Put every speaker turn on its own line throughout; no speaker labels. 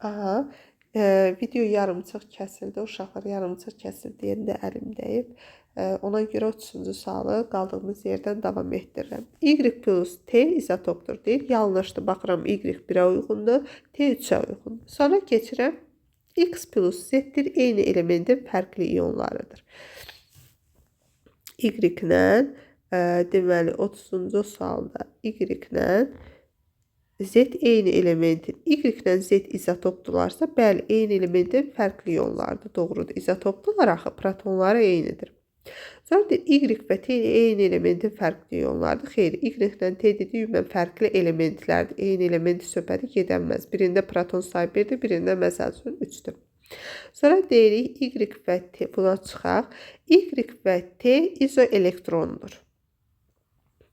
Aha, video yarımçıq kəsildi. Uşaqlar yarımçıq kəsildi deyəndə əlim dəyib. Ona görə 30-cu sualı qaldığımız yerdən davam etdirirəm. Y plus T izotopdur deyir. Yanlışdır. Baxıram Y 1-ə uyğundur, T 3-ə uyğundur. Sonra keçirəm. X plus Z-dir. Eyni elementin fərqli ionlarıdır. Y ilə deməli 30-cu sualda Y ilə Z eyni elementin, Y ilə Z izotopdurlarsa, bəli, eyni elementin fərqli ionlarıdır. Doğrudur. İzotopdurlar axı, protonları eynidir. Sonra deyir, Y və T eyni elementin fərqli ionlarıdır. Xeyr, Y ilə T dediyi ümumən fərqli elementlərdir. Eyni element söhbəti gedənməz. Birində proton sayı 1-dir, birində məsəl üçün 3-dür. Sonra deyirik, Y və T, buna çıxaq. Y və T izoelektrondur.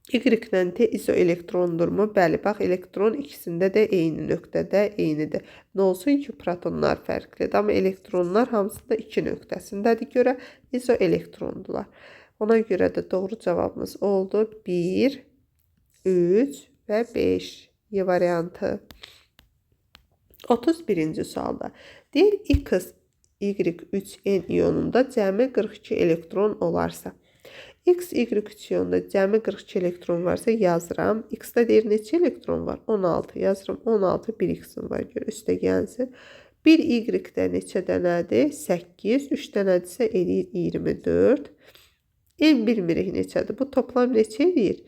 Y ilə T izoelektrondurmu? Bəli, bax, elektron ikisində də eyni nöqtədə eynidir. Nə olsun ki, protonlar fərqlidir, amma elektronlar hamısında 2 nöqtəsindədir görə izoelektrondular. Ona görə də doğru cavabımız oldu 1, 3 və 5 Y variantı. 31-ci sualda deyir, X, Y, 3, N ionunda cəmi 42 elektron olarsa, X, Y3 ionunda cəmi 42 elektron varsa yazıram. X-də deyir neçə elektron var? 16 yazıram. 16 bir X-im var. Gör, üstə gəlsin. 1 Y-də neçə dənədir? 8. 3 dənədirsə eləyir 24. N bilmirik neçədir. Bu toplam neçə eləyir?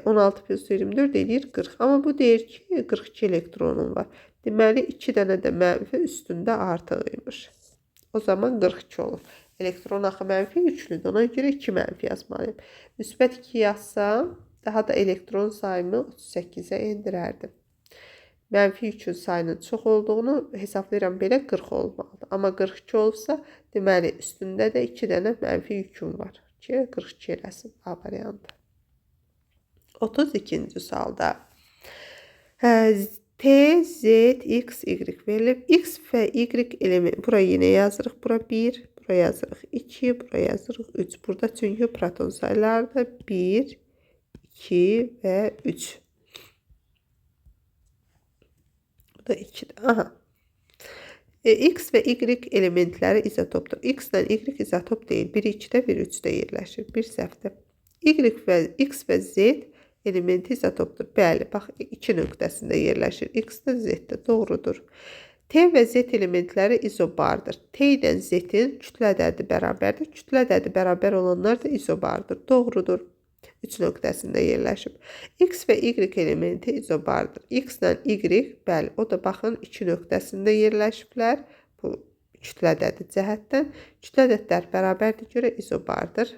16 plus 24 eləyir 40. Amma bu deyir ki, 42 elektronum var. Deməli, 2 dənə də mənfi üstündə artıq imiş. O zaman 42 olur. Elektron axı mənfi yüklüdür. Ona görə 2 mənfi yazmalıyam. Müsbət 2 yazsam, daha da elektron sayımı 38-ə endirərdim. Mənfi yükün sayının çox olduğunu hesablayıram belə 40 olmalıdır. Amma 42 olsa, deməli üstündə də 2 dənə mənfi yüküm var ki, 42 eləsin A variantı. 32-ci sualda T, Z, X, Y verilib. X və Y element. Bura yenə yazırıq. Bura 1, bura yazırıq 2, bura yazırıq 3. Burada çünki proton sayıları da 1, 2 və 3. Bu da 2-dir. Aha. X və Y elementləri izotopdur. X ilə Y izotop deyil. Biri 2-də, biri 3-də yerləşir. Bir səhvdir. Y və X və Z elementi izotopdur. Bəli, bax 2 nöqtəsində yerləşir. X də Z də doğrudur. T və Z elementləri izobardır. T ilə Z-in kütlə ədədi bərabərdir. Kütlə ədədi bərabər olanlar da izobardır. Doğrudur. 3 nöqtəsində yerləşib. X və Y elementi izobardır. X ilə Y, bəli, o da baxın 2 nöqtəsində yerləşiblər. Bu kütlə ədədi cəhətdən. Kütlə ədədlər bərabərdir görə izobardır.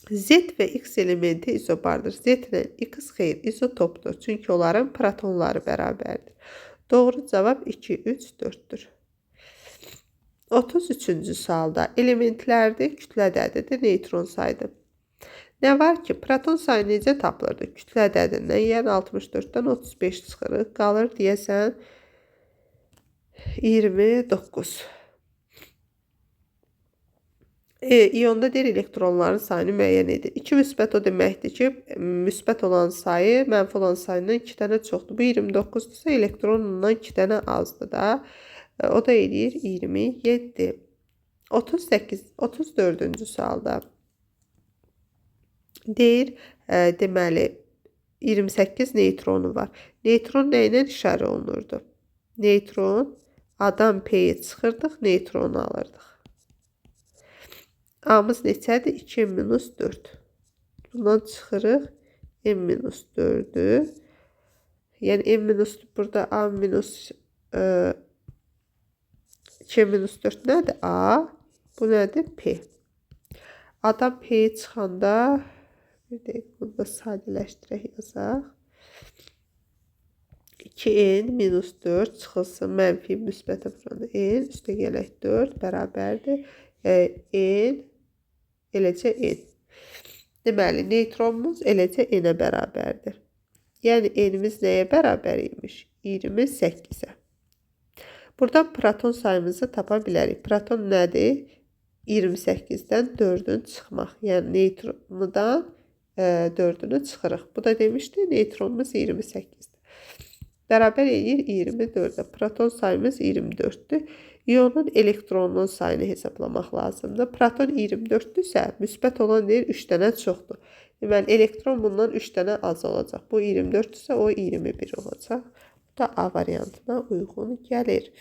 Z və X elementi izobardır. Z ilə X xeyr, izotopdur. Çünki onların protonları bərabərdir. Doğru cavab 2, 3, 4-dür. 33-cü sualda elementlərdir, kütlə ədədidir, neytron sayıdır. Nə var ki, proton sayı necə tapılırdı? Kütlə ədədindən, yəni 64-dən 35 çıxırıq. Qalır deyəsən 29. İyonda deyir elektronların sayını müəyyən edir. 2 müsbət o deməkdir ki, müsbət olan sayı mənfi olan sayından 2 dənə çoxdur. Bu 29-dursa elektronundan 2 dənə azdır da. O da eləyir 27. 38, 34-cü sualda deyir, deməli 28 neytronu var. Neytron nə ilə işarə olunurdu? Neytron A-dan P-yi çıxırdıq, neytronu alırdıq. A-mız neçədir? 2 minus 4. Bundan çıxırıq M minus 4-ü. Yəni M minus burada A minus 2 minus 4 nədir? A. Bu nədir? P. A-dan P-yi çıxanda bir dəqiqə bunu da sadələşdirək yazaq. 2n minus 4 çıxılsın mənfi müsbətə vuranda n üstə gələk 4 bərabərdir. N eləcə n. Deməli, neytronumuz eləcə n-ə bərabərdir. Yəni, n-imiz nəyə bərabər imiş? 28-ə. Buradan proton sayımızı tapa bilərik. Proton nədir? 28-dən 4-ün çıxmaq. Yəni, neytronudan 4-ünü çıxırıq. Bu da demişdi, neytronumuz 28-dir. Bərabər eləyir 24-ə. Proton sayımız 24-dür. İyonun elektronunun sayını hesablamaq lazımdır. Proton 24-dürsə, müsbət olan deyir 3 dənə çoxdur. Deməli, elektron bundan 3 dənə az olacaq. Bu 24-dürsə, o 21 olacaq. Bu da A variantına uyğun gəlir.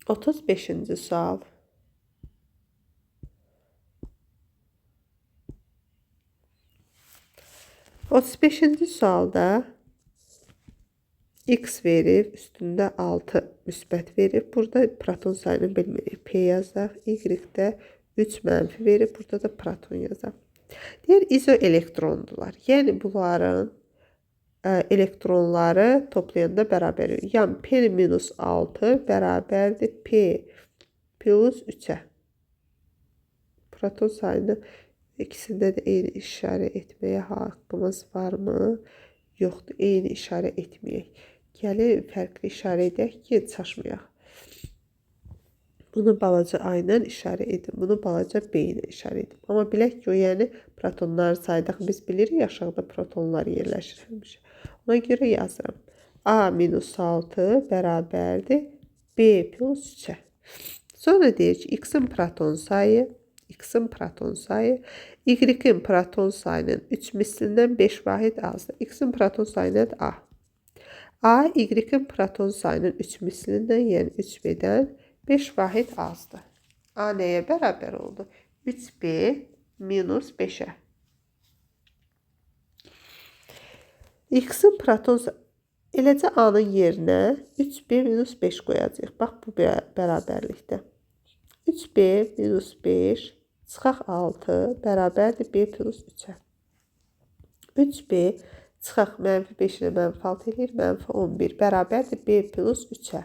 35-ci sual. 35-ci sualda X verib, üstündə 6 müsbət verib. Burada proton sayını bilmirik. P yazaq. Y-də 3 mənfi verib. Burada da proton yazaq. Deyir, izoelektrondurlar. Yəni, bunların elektronları toplayanda bərabər. Yəni, P minus 6 bərabərdir P plus 3-ə. Proton sayını ikisində də eyni işarə etməyə haqqımız varmı? Yoxdur. Eyni işarə etməyək. Gəlin, fərqli işarə edək ki, çaşmayaq. Bunu balaca A ilə işarə edin. Bunu balaca B ilə işarə edin. Amma bilək ki, o yəni protonları saydaq. Biz bilirik, aşağıda protonlar yerləşir həmişə. Ona görə yazıram. A minus 6 bərabərdir B plus 3-ə. Sonra deyir ki, X-in proton sayı, X-in proton sayı, Y-in proton sayının 3 mislindən 5 vahid azdır. X-in proton sayı nədir? A. A, Y-in proton sayının 3 mislindən, yəni 3B-dən 5 vahid azdır. A nəyə bərabər oldu? 3B minus 5-ə. X-in proton sayı, eləcə A-nın yerinə 3B minus 5 qoyacağıq. Bax, bu bərabərlikdə. 3B minus 5 çıxaq 6 bərabərdir B plus 3-ə. 3B çıxaq mənfi 5 ilə mənfi 6 eləyir, mənfi 11 bərabərdir B plus 3-ə.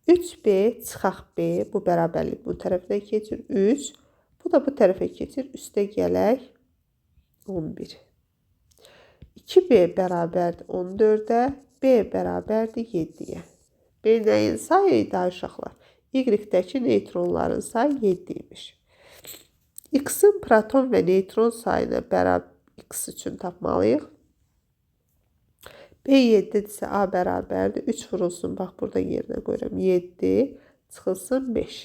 3B çıxaq B, bu bərabərlik bu tərəfinə keçir, 3, bu da bu tərəfə keçir, üstə gələk 11. 2B bərabərdir 14-ə, B bərabərdir 7-yə. B nəyin sayı idi uşaqlar? Y-dəki neytronların sayı 7 imiş. X-in proton və neytron sayını bərabər X üçün tapmalıyıq. B 7-dirsə A bərabərdir. 3 vurulsun. Bax, burada yerinə qoyuram. 7 çıxılsın 5.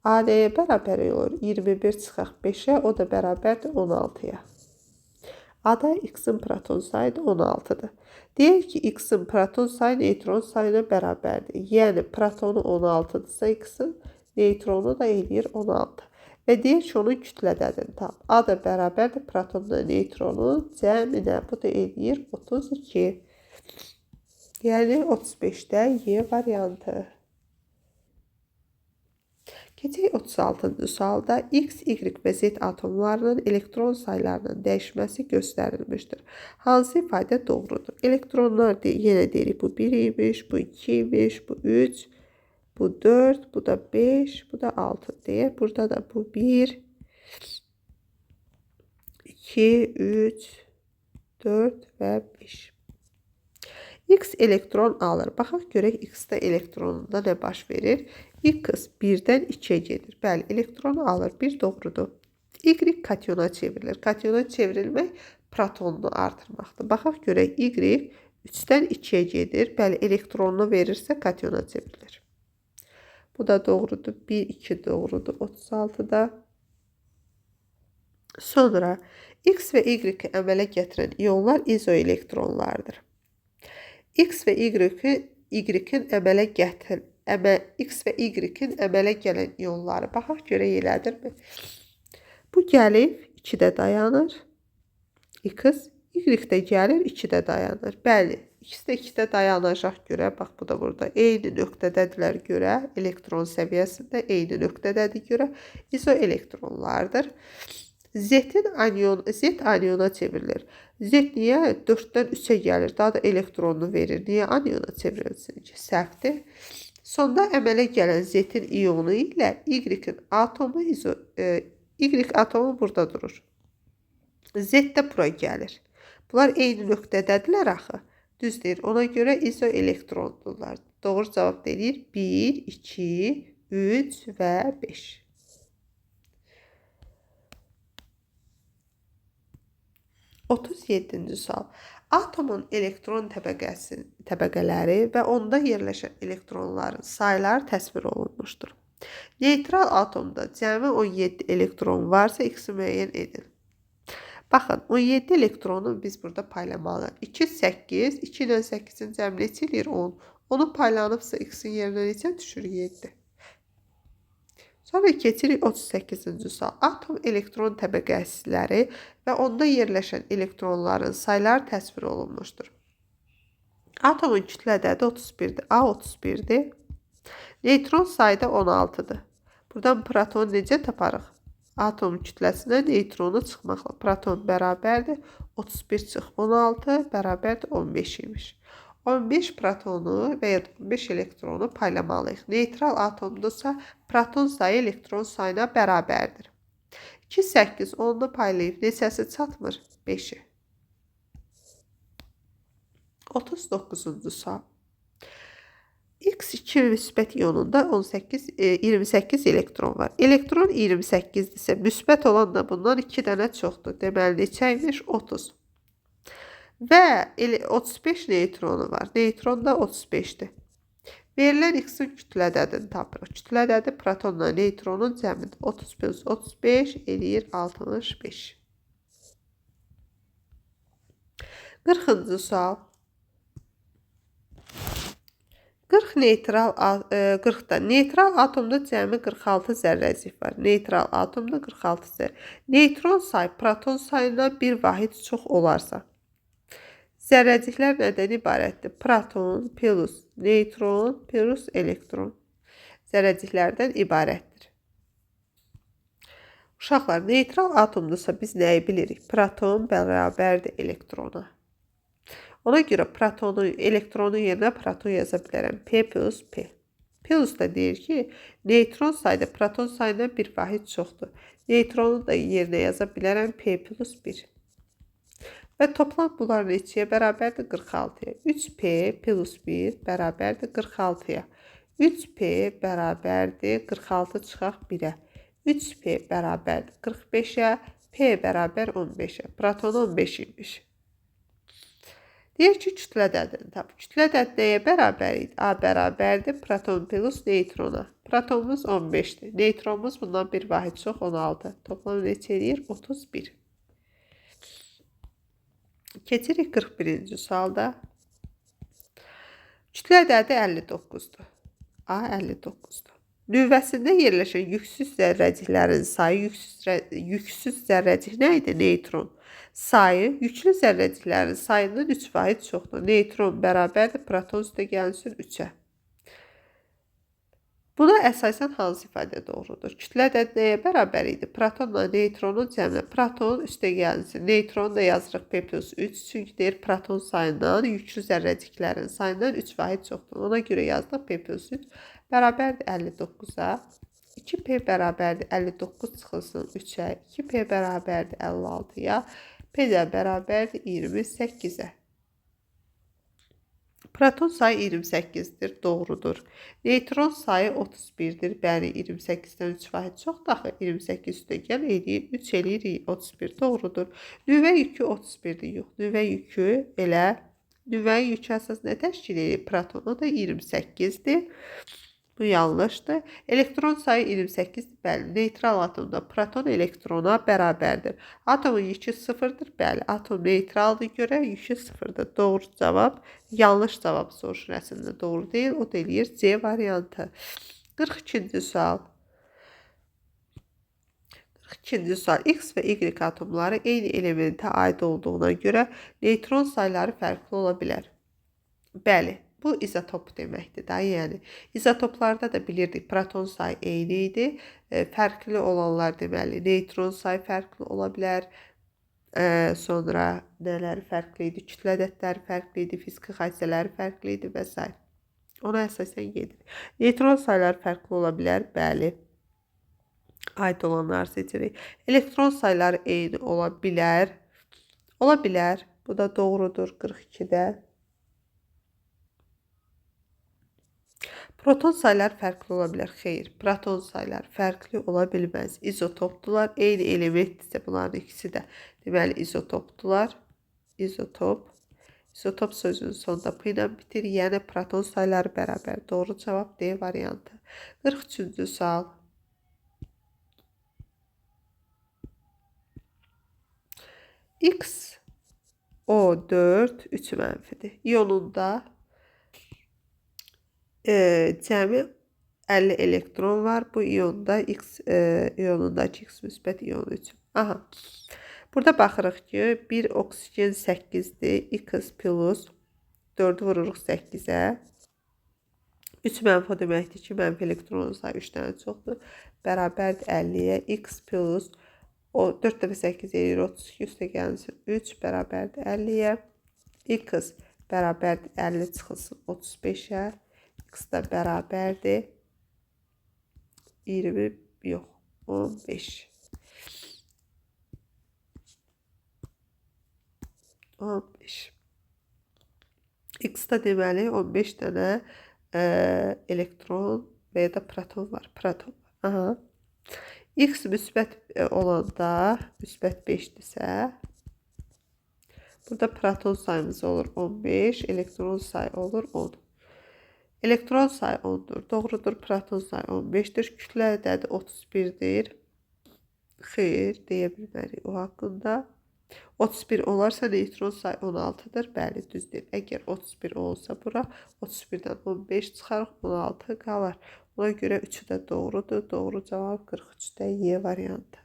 A nəyə bərabər olur? 21 çıxaq 5-ə. O da bərabərdir 16-ya. A da X-in proton sayı da 16-dır. Deyək ki, X-in proton sayı neytron sayına bərabərdir. Yəni, protonu 16-dırsa X-in, neytronu da eləyir 16. Və deyək ki, onun kütlə ədədini tap. A da bərabərdir protonla neytronun cəminə. Bu da eləyir 32. Yəni, 35-də Y variantı. Keçək 36-cı sualda X, Y və Z atomlarının elektron saylarının dəyişməsi göstərilmişdir. Hansı ifadə doğrudur? Elektronlar yenə deyirik, bu 1 imiş, bu 2 imiş, bu 3, bu 4, bu da 5, bu da 6 deyə. Burada da bu 1, 2, 3, 4 və 5. X elektron alır. Baxaq görək X-də elektronunda nə baş verir? X 1-dən 2-yə gedir. Bəli, elektronu alır. 1 doğrudur. Y katyona çevrilir. Katyona çevrilmək protonunu artırmaqdır. Baxaq görək Y 3-dən 2-yə gedir. Bəli, elektronunu verirsə katyona çevrilir. Bu da doğrudur. 1, 2 doğrudur. 36-da. Sonra X və Y-i əmələ gətirən ionlar izoelektronlardır. X və Y-in əmələ gətir, X və Y-in əmələ gələn ionları. Baxaq görək elədirmi? Bu gəlib 2-də dayanır. X, Y də gəlir 2-də dayanır. Bəli, ikisi də 2-də dayanacaq görə. Bax, bu da burada eyni nöqtədədirlər görə. Elektron səviyyəsində eyni nöqtədədir görə. İzoelektronlardır. Z anyona çevrilir. Z niyə 4-dən 3-ə gəlir? Daha da elektronunu verir. Niyə anyona çevrilsin ki? Səhvdir. Sonda əmələ gələn Z-in iyonu ilə Y-in atomu, Y atomu burada durur. Z də bura gəlir. Bunlar eyni nöqtədədirlər axı. Düz deyir. Ona görə izoelektrondurlar. Doğru cavab deyir 1, 2, 3 və 5. 37-ci sual. Atomun elektron təbəqələri və onda yerləşən elektronların sayları təsvir olunmuşdur. Neytral atomda cəmi 17 elektron varsa, x-i müəyyən edin. Baxın, 17 elektronu biz burada paylamalıyıq. 2, 8, 2 ilə 8-in cəmi neçə eləyir? 10. Onu paylanıbsa x-in yerinə neçə düşür? 7. Sonra keçirik 38-ci sual. Atom elektron təbəqələri və onda yerləşən elektronların sayları təsvir olunmuşdur. Atomun kütlə ədədi 31-dir. A 31-dir. Neytron sayı da 16-dır. Buradan protonu necə taparıq? Atom kütləsinə neytronu çıxmaqla. Proton bərabərdir. 31 çıx 16 bərabərdir 15 imiş. 15 protonu və ya 15 elektronu paylamalıyıq. Neytral atomdursa proton sayı elektron sayına bərabərdir. 2, 8, 10-u paylayıb neçəsi çatmır? 5-i. 39-cu sual. X2 müsbət ionunda 28 elektron var. Elektron 28-dirsə, müsbət olan da bundan 2 dənə çoxdur. Deməli, neçə imiş? 30. Və 35 neytronu var. Neytron da 35-dir. Verilən X-in kütlə ədədini tapırıq. Kütlə ədədi protonla neytronun cəmidir. 30 plus 35 eləyir 65. 40-cı sual. 40 neytral, 40-da neytral atomda cəmi 46 zərrəcik var. Neytral atomda 46 zərrəcik. Neytron sayı proton sayından bir vahid çox olarsa, zərrəciklər nədən ibarətdir? Proton plus neytron plus elektron zərrəciklərdən ibarətdir. Uşaqlar, neytral atomdursa biz nəyi bilirik? Proton bərabərdir elektrona. Ona görə protonu, elektronun yerinə proton yaza bilərəm. P plus P. Plus da deyir ki, neytron sayı da proton sayından bir vahid çoxdur. Neytronu da yerinə yaza bilərəm. P plus 1. Və toplam bunlar neçəyə bərabərdir? 46-ya. 3P plus 1 bərabərdir 46-ya. 3P bərabərdir 46 çıxaq 1-ə. 3P bərabərdir 45-ə. P bərabər 15-ə. Proton 15 imiş. Deyir ki, kütlə ədədini tap. Kütlə ədədi nəyə bərabər idi? A bərabərdir proton plus neytrona. Protonumuz 15-dir. Neytronumuz bundan bir vahid çox 16. Toplam neçə eləyir? 31. Keçirik 41-ci sualda. Kütlə ədədi 59-dur. A 59-dur. Nüvəsində yerləşən yüksüz zərrəciklərin sayı, yüksüz zərrəcik nə idi? Neytron. Sayı yüklü zərrəciklərin sayından 3 vahid çoxdur. Neytron bərabərdir proton üstə gəlsin 3-ə. Buna əsasən hansı ifadə doğrudur? Kütlə ədədi nəyə bərabər idi? Protonla neytronun cəminə. Proton üstə gəlsin. Neytronu da yazırıq P plus 3. Çünki deyir proton sayından yüklü zərrəciklərin sayından 3 vahid çoxdur. Ona görə yazdıq P plus 3 bərabərdir 59-a. 2P bərabərdir 59 çıxılsın 3-ə. 2P bərabərdir 56-ya. P də bərabərdir 28-ə. Proton sayı 28-dir, doğrudur. Neytron sayı 31-dir. Bəli, 28-dən 3 vahid çoxdur axı. 28 üstə gəl eləyir, 3 eləyir, 31 doğrudur. Nüvə yükü 31-dir, yox. Nüvə yükü elə, nüvənin yükü əsas nə təşkil edir? Proton, o da 28-dir. Bu yanlışdır. Elektron sayı 28-dir. Bəli, neytral atomda proton elektrona bərabərdir. Atomun yükü 0-dır. Bəli, atom neytraldır görə yükü 0-dır. Doğru cavab, yanlış cavab soruşur əslində. Doğru deyil. O da eləyir C variantı. 42-ci sual. 42-ci sual. X və Y atomları eyni elementə aid olduğuna görə neytron sayları fərqli ola bilər. Bəli. Bu izotop deməkdir da, yəni izotoplarda da bilirdik proton sayı eyni idi. Fərqli olanlar deməli neytron sayı fərqli ola bilər. Sonra nələri fərqli idi? Kütlə ədədləri fərqli idi, fiziki xassələri fərqli idi və s. Ona əsasən gedir. Neytron sayları fərqli ola bilər, bəli. Aid olanları seçirik. Elektron sayları eyni ola bilər. Ola bilər. Bu da doğrudur 42-də. Proton sayları fərqli ola bilər. Xeyr, proton sayları fərqli ola bilməz. İzotopdular. Eyni elementdirsə bunların ikisi də deməli izotopdular. İzotop. İzotop sözünün sonunda P ilə bitir. Yəni proton sayları bərabər. Doğru cavab D variantı. 43-cü sual. X O4 3 mənfidir. İyonunda cəmi 50 elektron var. Bu iyonda X iyonundakı X müsbət iyonu üçün. Aha. Burada baxırıq ki, 1 oksigen 8-dir. X plus 4-ü vururuq 8-ə. 3 mənfi o deməkdir ki, mənfi elektronun sayı 3 dənə çoxdur. Bərabərdir 50-yə. X plus 4 dəfə 8 eləyir 32, üstə gəlsin 3 bərabərdir 50-yə. X bərabərdir 50 çıxılsın 35-ə. X da bərabərdir 20, yox, 15. 15. X-da deməli 15 dənə elektron və ya da proton var. Proton var. Aha. X müsbət olanda, müsbət 5-dirsə, burada proton sayımız olur 15, elektron sayı olur 10. Elektron sayı 10-dur. Doğrudur, proton sayı 15-dir. Kütlə ədədi 31-dir. Xeyr, deyə bilmərik o haqqında. 31 olarsa neytron sayı 16-dır. Bəli, düzdür. Əgər 31 olsa bura 31-dən 15 çıxarıq, 16 qalar. Ona görə 3-ü də doğrudur. Doğru cavab 43-də Y variantı.